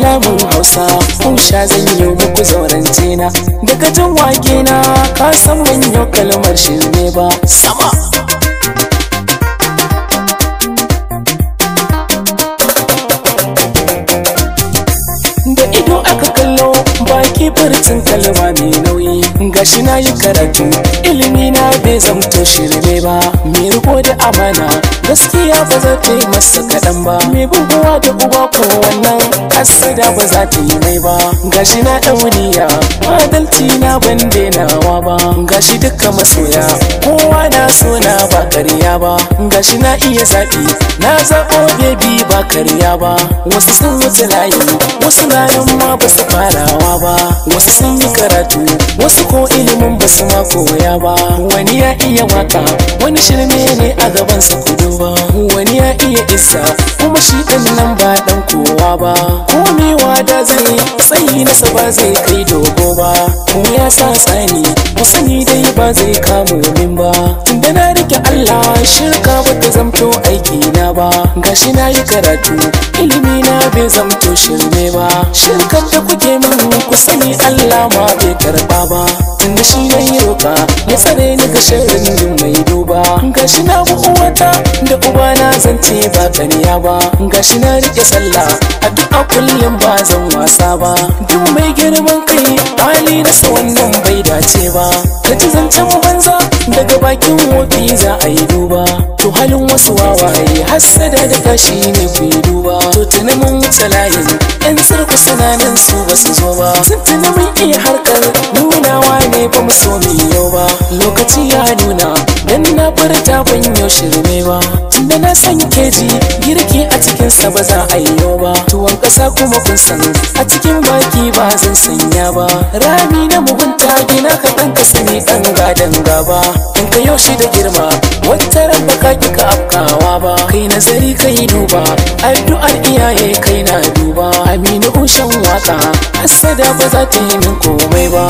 Kalamin Hausa Usha zan yi muku zaurance na. Daga jin wake na ka san ban yau kalmar shirme ba. Sama! Da ido aka kallo baki furcin kalma mai nauyi. Gashi na yi karatu ilimi na bai zamto shirme ba. Mai riko da amana gaskiya ba za ta yi masa kaɗan ba. Mai buguwa da uba ko wannan hasada ba za ta yi mai ba. Gashi na ɗauniya adalci na ban denawa ba. Gashi duka masoya kowa na so na ba karya ba. Gashi na iya zaɓi na zaɓo bebi ba karya ba. Wasu sun wuce layi wasu na nan ma ba su farawa ba. Wasu sun yi karatu wasu ko ilimin ba su ma koya ba. Wani ya iya waka wani shirme ne a gabansa kudu ba. Wani ya iya isa kuma shi ɗin nan ba ɗan kowa ba. Komewa da zai tsayi nasa ba zai kai dogo ba. Ko ya sa tsani ku sani dai ba zai kamo min ba. Tunda na rike Allah shirka ba ta zamto aiki na ba. Gashi na yi karatu ilimi na bai zamto shirme ba. Shirkar da kuke min ku sani Allah ma bai karba ba. Tunda shi na yi roka ya tsare ni ga sharrin duk mai duba. Gashi na bi uwata da ubana zance ba ƙarya ba. Gashi na rike sallah addu'a kullum ba zan wasa ba. Duk mai girman kai hali nasa wannan bai dace ba. Ka ji zancen banza daga bakin wofi za a yi duba. To halin wasu wawaye hassada da kashi ne ku yi duba. To tuni mun wuce layin yan tsirku suna nan su ba su zo ba. Tuntuni mun iya harkar nunawa ne ba mu so mu yau ba. Lokaci ya nuna dan na furta ban yau shirme ba. Tunda na san keji girki a cikinsa ba za a yi yau ba. Tuwon ƙasa kuma kun san a cikin baki ba zan sanya ba. Rami na mugunta gina ka ɗan ka sani ɗan gadon gaba. In ka yau shi da girma wata ran baka ki ka afkawa ba. Kai nazari kai duba addu'ar iyaye kai na duba. Aminu Ushan waka hassada ba za ta yi min komai ba.